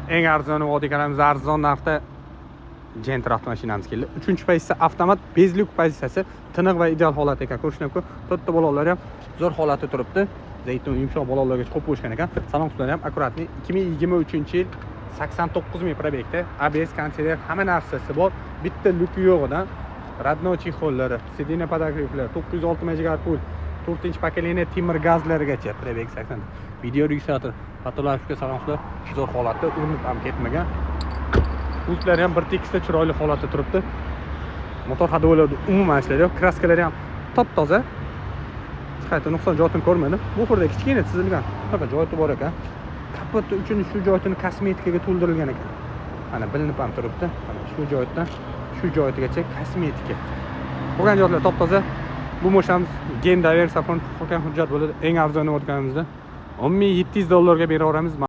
Eng arzoni vodiy, arzon narxda Gentra avtomashinamiz keldi. Uchinchi pozitsiya, avtomat, без люк pozitsiyasi, tiniq va ideal holat ekan. Ko'rish mumkin, to'rtta balonlar ham zo'r holatda turibdi. Zaytun yumshoq balonlarga qo'yib qo'yishgan ekan. Salon qismlari ham аккуратный. 2023-yil, 89 ming пробег da, ABS, konditsioner, hamma narsasi bor. Bitta люк i yo'g'idan, родной чехол lari, сиденье подогрев lar, 906 jigar pul, to'rtinchi поколение temir gazlargacha, пробег 80, video registrator, patologika, salon qismlar zo'r holatda, urinib ham ketmagan. Pultlari ham bir tekisda, chiroyli holatda turibdi. Motor ходовой larda umuman ishlar yo'q, краска lari ham top toza, hech qayerda nuqson joyini ko'rmadim. Буфер da kichkina chizilgan shunaqa joyi bor ekan. Kapoti uchun shu joyini kosmetikaga to'ldirilgan ekan, mana bilinib ham turibdi. Mana shu joydan shu joyigacha kosmetika. Qolgan joylar top toza. Bu mashinamiz gen доверие qolgan hujjat bo'ladi. Eng arzon o'tganimizda 10 700 dollarga beraveramiz.